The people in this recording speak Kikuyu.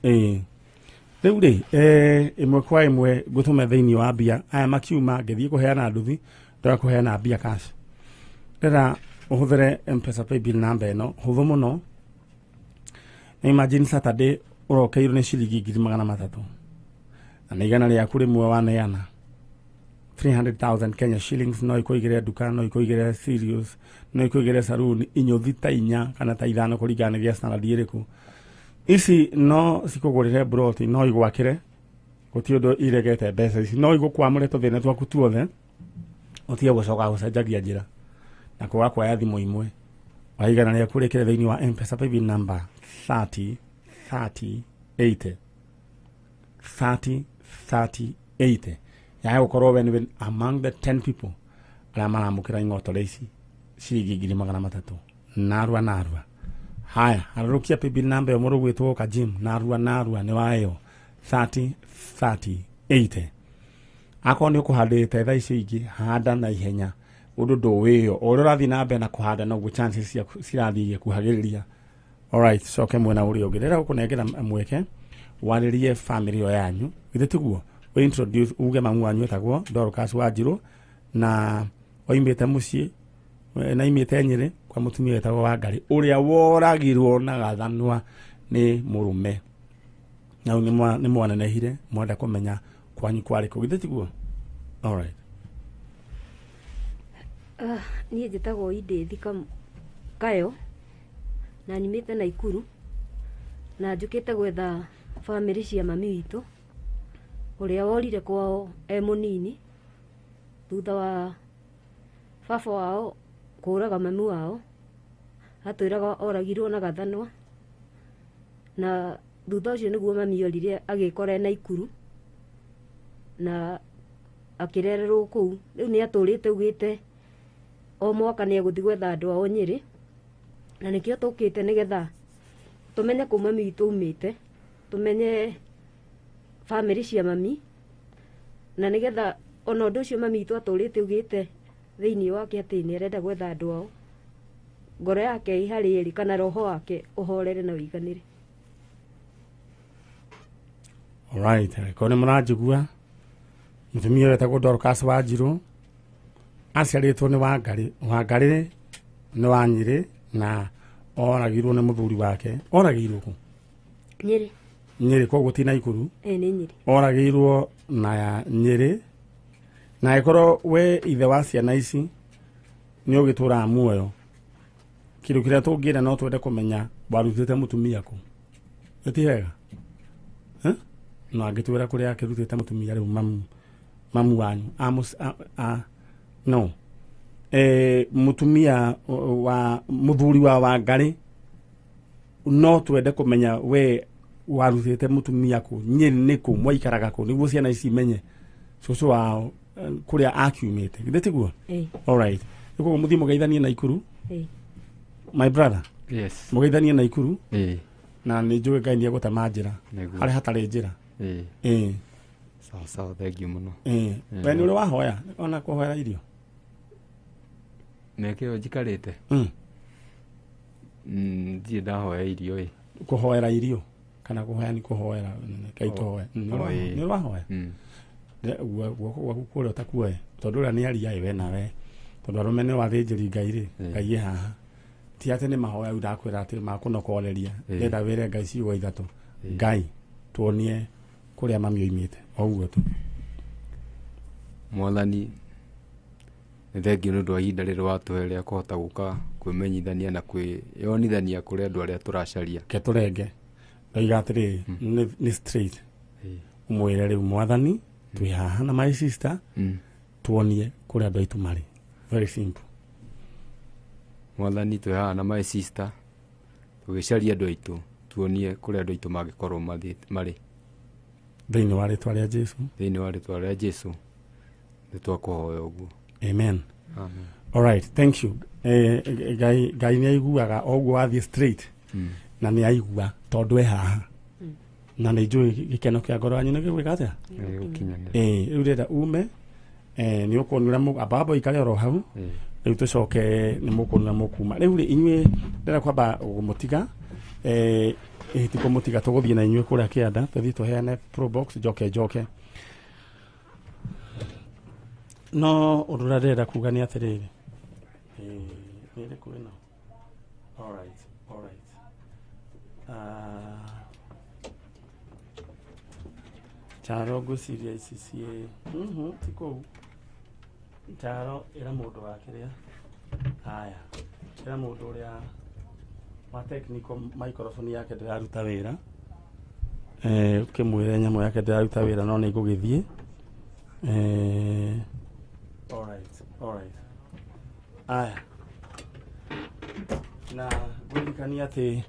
Ĩĩ. Rĩu rĩ, ĩmwe kwa ĩmwe ngũtũme thĩinĩ wa mbia aya makiuma ngĩthiĩ kũheana nduthi, ndoya kũheana mbia cash. Ndĩrenda ũhũthĩre Mpesa paybill number ĩno hũthũ mũno. Na imagine Saturday ũrokeirwo nĩ ciringi 300,000 na nĩ 100 rĩaku rĩmwe waneana. 300,000 Kenya shillings no ikũigĩre nduka, no ikũigĩre cereals, no ikũigĩre saloon inyũthi ta inya kana ta ithano kũringana na gĩa standard ĩrĩkũ. Ici no cikũgũrĩre broti, no igwakĩre, gũtirĩ ũndũ iregete mbeca ici, no igũkwamũre tũthĩna twaku tuothe, ũtige gũcoka gũcenjagia njĩra na kwaga kuoya thimũ imwe. Wa 100 rĩaku rĩkĩre thĩinĩ wa Mpesa paybill number 30 30 80 30 30 80 yae gũkorwo we nĩwe among the 10 people arĩa maramũkĩra ing'otore ici ciringi 300,000 narua narua. Haya, harũrũkia paybill number ĩyo mũrũ gwĩtwo Kajim, narua narua nĩ wayo 30 30 80. Akorwo nĩ ũkũhandĩte thaa icio ingĩ, handa na ihenya ũndũ ndũwĩyo o ũrĩa ũrathiĩ na mbere na kũhanda noguo chances ciaku cirathiĩ igĩkuhagĩrĩria. Alright, coke mwena ũrĩa ũngĩ, ndĩrenda gũkũnengera mweke warĩrie family ĩyo yanyu, githĩ tiguo? Ũ introduce uge mamu wanyu etagwo Dorcas Wanjirũ na oimĩte mũciĩ na imĩte Nyĩrĩ kwa mũtumia wetagwo Wangarĩ ũrĩa woragirwo na gathanwa nĩ mũrũme. Na rĩu nĩ mwanenehire mwenda kũmenya kwanyu kwarĩ kũ, githĩ tiguo? Alright. Ah, niĩ njĩtagwo Indĩthi Kayo na nyumĩte Naikuru na njũkĩte gwetha bamĩrĩ cia mami witũ ũrĩa worire kwao e mũnini thutha wa baba wao kũraga mami wao. Atwĩraga oragirwo na gathanwa, na thutha ũcio nĩguo mami orire agĩkora e Naikuru na akĩrererwo kũu. Rĩu nĩ atũrĩte augĩte o mwaka nĩ egũthiĩ gwetha andũ ao Nyĩrĩ, na nĩkĩo tũkĩte nĩgetha tũmenye kũu mami witũ aumĩte, tũmenye bamĩrĩ cia mami, na nĩgetha ona ũndũ ũcio mami witũ atũrĩte augĩte thĩinĩ wake atĩ nĩ arenda gwetha andũ ao, ngoro yake ĩ harĩa ĩrĩ kana roho wake ũhorere na ũiganĩre. Alright, angĩkorwo nĩ mũranjigua, mũtumia ũyũ etagwo Dorcas Wanjirũ aciarĩtwo nĩ Wangarĩ. Wangarĩ nĩ wa Nyĩrĩ na oragirwo nĩ mũthuri wake. Oragirwo kũ? Nyĩrĩ. Nyĩrĩ, koguo ti Naikuru. Ĩ nĩ Nyĩrĩ. Oragirwo na ya Nyĩrĩ, na angĩkorwo we ithe wa ciana ici nĩ ũgĩtũraga muoyo, kĩndũ kĩrĩa tũngĩenda no twende kũmenya warutĩte mũtumia kũ. Nĩ ti hega? Eh? No angĩtwĩra kũrĩa akĩrutĩte mũtumia rĩu mamu wanyu a, no mũtumia wa mũthuri wa Wangarĩ, no twende kũmenya we warutĩte mũtumia kũ, Nyĩrĩ nĩ kũ, mwaikaraga kũ, nĩguo ciana ici imenye cũcũ wao kũrĩa akiumĩte, githĩ tiguo? Ĩ. Alright, rĩu koguo mũthiĩ mũgeithanie Naikuru. Ĩ. My brother. Yes. Mũgeithanie Naikuru. Ĩ. Na nĩ njũĩ Ngai nĩ egũtema njĩra Nĩguo. harĩa hatarĩ njĩra. Ĩ. Ĩ. Sawa sawa, thank you mũno. Ĩ. Ĩ. We nĩ ũrĩ wahoya ona kũhoera irio? Mĩaka ĩyo njikarĩte? Ndirĩ ndahoya irio ĩ. Kũhoera irio kana kũhoya nĩ kũhoera Ngai tũhoe. Oh, ĩ. Nĩ ũrĩ wahoya? Guoko gwaku kũrĩa ũtakuoe, tondũ ũrĩa nĩ aria ĩ we nawe, tondũ arũme nĩ wathĩnjĩri Ngai rĩ, Ngai ĩ haha, ti atĩ nĩ mahoya rĩu ndakwĩra atĩ makũnokoreria. Ndĩrenda wĩre Ngai ciugo ithatũ, Ngai tuonie kũrĩa mami oimĩte, o ũguo tu. Mwathani, nĩ thengiũ nĩ ũndũ wa ihinda rĩrĩ watũhe rĩa kũhota gũka kwĩmenyithania na kwĩyonithania kũrĩ andũ arĩa tũracaria. Ke tũrenge ndoiga atĩrĩrĩ, nĩ straight. Ũmwĩre rĩu Mwathani twĩ haha na my sister, tuonie kũrĩa andũ aitũ marĩ, very simple. Mwathani, twĩ haha na my sister tũgĩcaria andũ aitũ, tuonie kũrĩa andũ aitũ mangĩkorwo marĩ. Thĩinĩ wa rĩtwa rĩa Jesu. Thĩinĩ wa rĩtwa rĩa Jesu nĩ twakũhoya ũguo. Amen. Amen. All right, thank you. Ngai nĩ aiguaga o ũguo wathiĩ straight. Na nĩ aigua tondũ e haha. Na nĩ njũĩ gĩkeno kĩa ngoro yanyu nĩ gĩgwĩka atĩa? Nĩ gĩgũkinyanĩra. Rĩu ndĩrenda ume, nĩ ũkuonera amba amba ũikare oro hau. Rĩu tũcoke nĩ mũkuonera mũkuma. Rĩu rĩ, inyuĩ ndĩrenda kwamba kũmũtiga. Ĩĩ ti kũmũtiga, tũgũthiĩ na inyuĩ kũrĩa kĩanda, tũthiĩ tũheane probox, njoke njoke. No ũndũ ũrĩa ndĩrenda kuga nĩ atĩrĩrĩ, ĩĩ, nĩ ĩrĩkũ ĩno? Alright, alright. Ah, Charo, ngwĩciria ici ciĩ ti kũu. Charo, ĩra mũndũ wa kĩrĩa, haya, ĩra mũndũ ũrĩa wa technical microphone yake ndĩraruta wĩra, ũkĩmwĩre nyamũ yake ndĩraruta wĩra, no nĩ ngũgĩthiĩ. Alright, alright. Aya, na ngũririkania atĩ